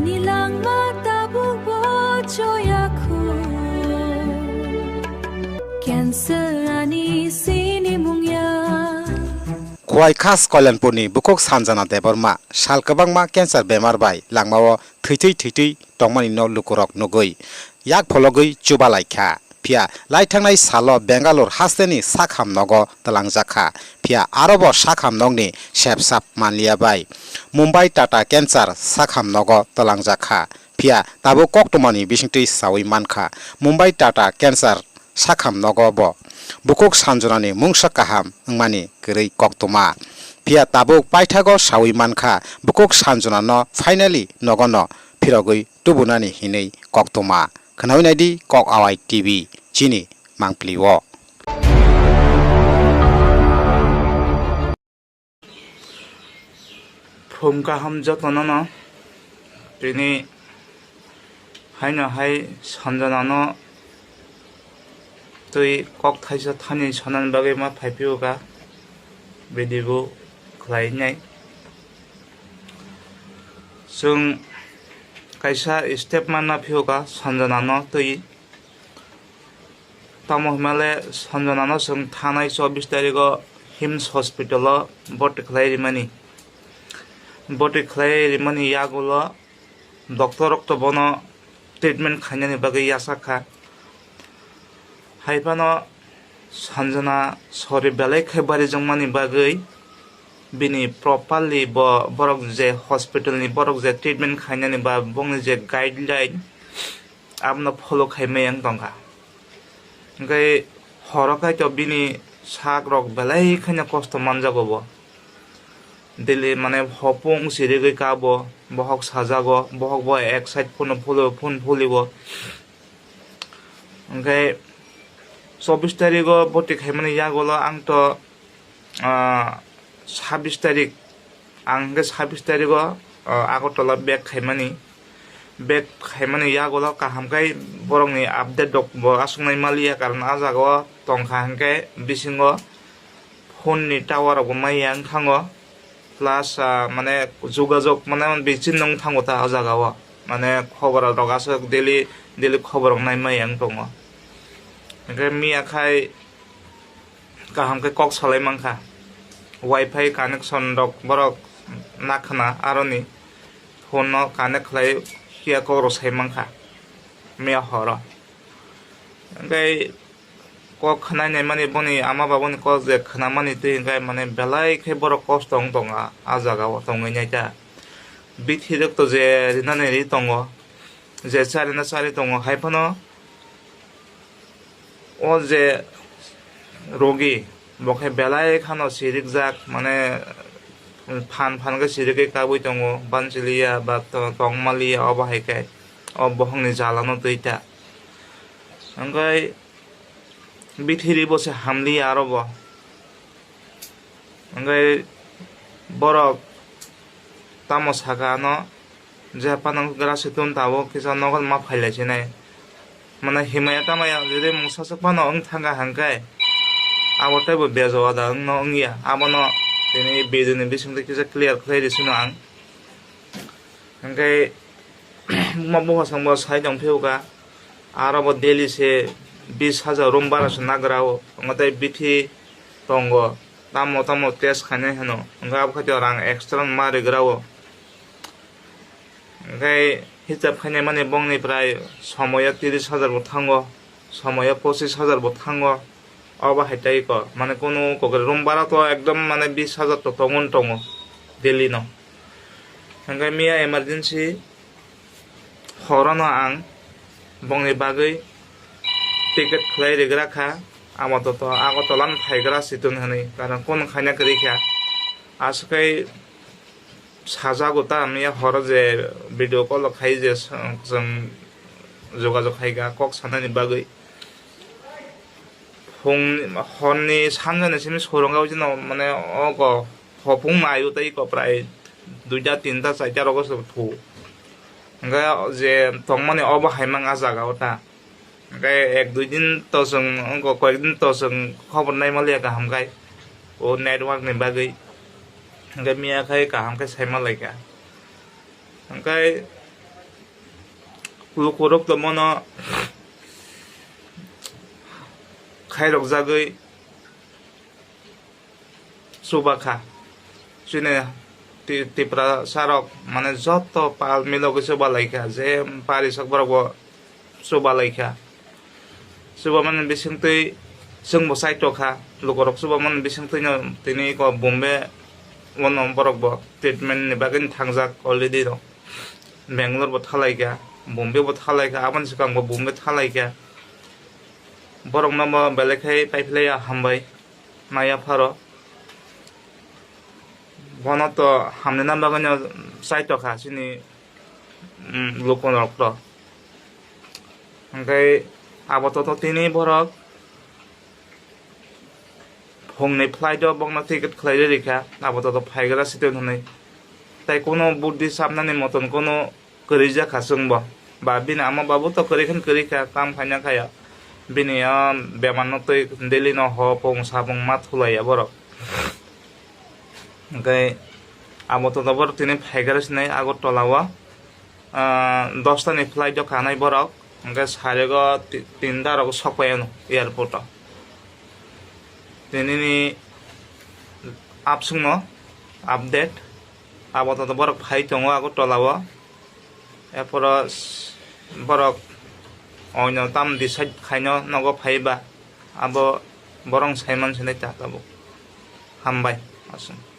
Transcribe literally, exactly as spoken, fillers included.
Nilangma tabuk bo choya khu. Cancer ani sini mungya. Khwai Khas Koilanpurni bukhuk Sanjana Debbarma sal kwbangma cancer bemar bai langmao thwitwi thwitwi tongmani no lukurok nugwi yak phologwi chuba lai kha. Phiya laithangnai salo Bangalore hasteni sakham nogo twlangjak kha. Phiya arobo sakham nokni sepsap manliya bai Mumbai Tata Cancer sakham nogo twlangjak kha. Phiya tabuk koktwmani bisingtwi sawi mankha Mumbai Tata Cancer sakham nogo bo bukhuk Sanjanani mungsa kaham wngmani kwrwi koktwma. Phiya tabuk paithago sawi mankha bukhuk Sanjanano finally nogono phirogwi tubunani hinwi koktwma. Khwnawi naidi Kok Awai T V, chini mangpili o. Phung kaham jotono no tini haino hai Sanjanano twi kok thaisa thani sanani bagwi ma phai phio ka video khlai nai. Chwng kaisa step manna phio ka Sanjanano twi. Tamo hwnmale Sanjanano chwng thanai chobbish tarigo HIMS hospital o boti khlai rimani. Boti khlai rimani yagulo doctor rok to bono treatment khainani bagwi yachak kha. Hai phano Sanjana sori belai khe barijwkmani bagwi bini properly bo borok je hospital ni borok je treatment khainani ba bongni je guideline abono follow khai maya wng tongkha. Hwnkhe horo kaitor bini sak rok belai kheno kosto manjago bo. Daily mane hopung sirigwi kabo, bohok sajago, bohok bo ek side phone phuli, phone phulibo. Hwnkhe chobbish tarigo boti khaimani yagulo ang to ah, sabbish tarik, ang hwnkhe sabbish tarigo, ah, Agartala back khaimani, back khaimani yagulo kaham khe borokni update rok bo aswknai maliya, karon ah jagao tongkha hwnkhe bisingo phone ni tower rok bo maya wngkhango, plus, ah, mane jogajog mane bichini wng thango ta ah jagao, mane khobor rok aswk daily daily khobor rok nai maya wng tongo, hwnkhe miya khai kaham khe kok salai mankha. Wi-Fi connection rok borok nakhwna aroni phone no connect khlai phiya kok rok sai mankha miya horo. Hwnkhe kok khwnai naimani boni ama babuni kok je khwnamani twi hwnkhe mane belai khe borok kosto wng tongo ah jagao tongwi naita. Bithi rok to je rinani ri tongo, je charina chari tongo, hai phano o je rogi, bo khe belai khano sirikjak, mane phan phan khe sirigwi kabui tongo, banchiliya ba to-, tongmaliya, obo hai khe o bohongni jalano twi ta. Hwnkhe bithiri bo se hamliya aro bo. Hwnkhe borok tamo saka ano, je phano grasi tun tabuk kisa nogo ma phailai sinai. Mane himaya tamaya jodi mungsa swk phano wng thangkha hwnkhe abo teibo bejo wada wngno wngya. Abono tini video ni bisingtwi kisa clear khlai rw sino ang. Hwnkhe buma buphasongbo sai tong phiyokha, aro bo daily se bis hajar room bara se nagra o, omo tei bithi tongo, tamo tamo test khainai hwno, hwnkhe abo khaito rang extra ma rigra o. Hwnkhe hisab khainai mani bongni prai somoyo tiris hajar bo thango, somoyo pochis hajar bo thango. Obo hai tei ko, mane kunu kokre room bara to ekdom mane bis hajar to tongo tongo daily no. Hwnkhe miya emergency horono ang bongni bagwi ticket khlai rigra kha, amo to to Agartala no phaigra situng hwnwi, karon kunu khaina kwrwi kha. Aswk kai sajago ta miya horo je video call khai je chwng jogajog khai kha kok sanani bagwi. Phung horni sanjani simi sorong o bini mane ogo hopung naio tei eko prai duita tinta chaita rogo se thu. Hwnkhe je tongmani obo hai mang ah jaga o ta. Hwnkhe ek dui din to chwng wngkha, koyek din to chwng khobor nai maliya kaham khai o network ni bagwi. Hwnkhe miya khai kaham khe sai malaikha. Hwnkhe Lukurok tongmano khairokjagwi chubakha. Chini Ti-, Tiprasarok mane joto pal milogwi chubalaikha, je parisok borokbo chubalaikha. Chubamani bisingtwi chwngbo chaitokha, lukurok chubamani bisingtwino tini eko Bombay ono borokbo treatment ni bagwi thangjak already rok. Bangalore bo thalaikha, Bombay bo thalaikha, aboni swkangbo Bombay thalaikha. Borokno bo belai khai paiphlaiya hambai, maya pharo. Bono to hamnina bagwino chaitokha chini, mm, lukurokto. Hwnkhe abo to, to tini borok phungni flight o bokno ticket khlai rikha, abo to, to phaigra sitwng hwnwi. Tai kuno buddhi sabnani moton kuno kwrwi jakha chwngbo. Ba bini ama babu to kwrwi khe kwrwi kha, tam khaina khaya. Bini o bemar no twi daily no ho pung sapung ma thulaiya borok. Hwnkhe abo to borok tini phaigra sinai Agartala o, ah, dosta ni flight o kanai borok. Hwnkhe sarego ti-, tinta rogo sokpai ano airport o. Tinini absung no update. Abo to borok phai tongo Agartala o. Ephoro s-, borok oino tam decide khaino nogo phaiba, abo borok saiman sinai ta tabuk. Hambai, aswk.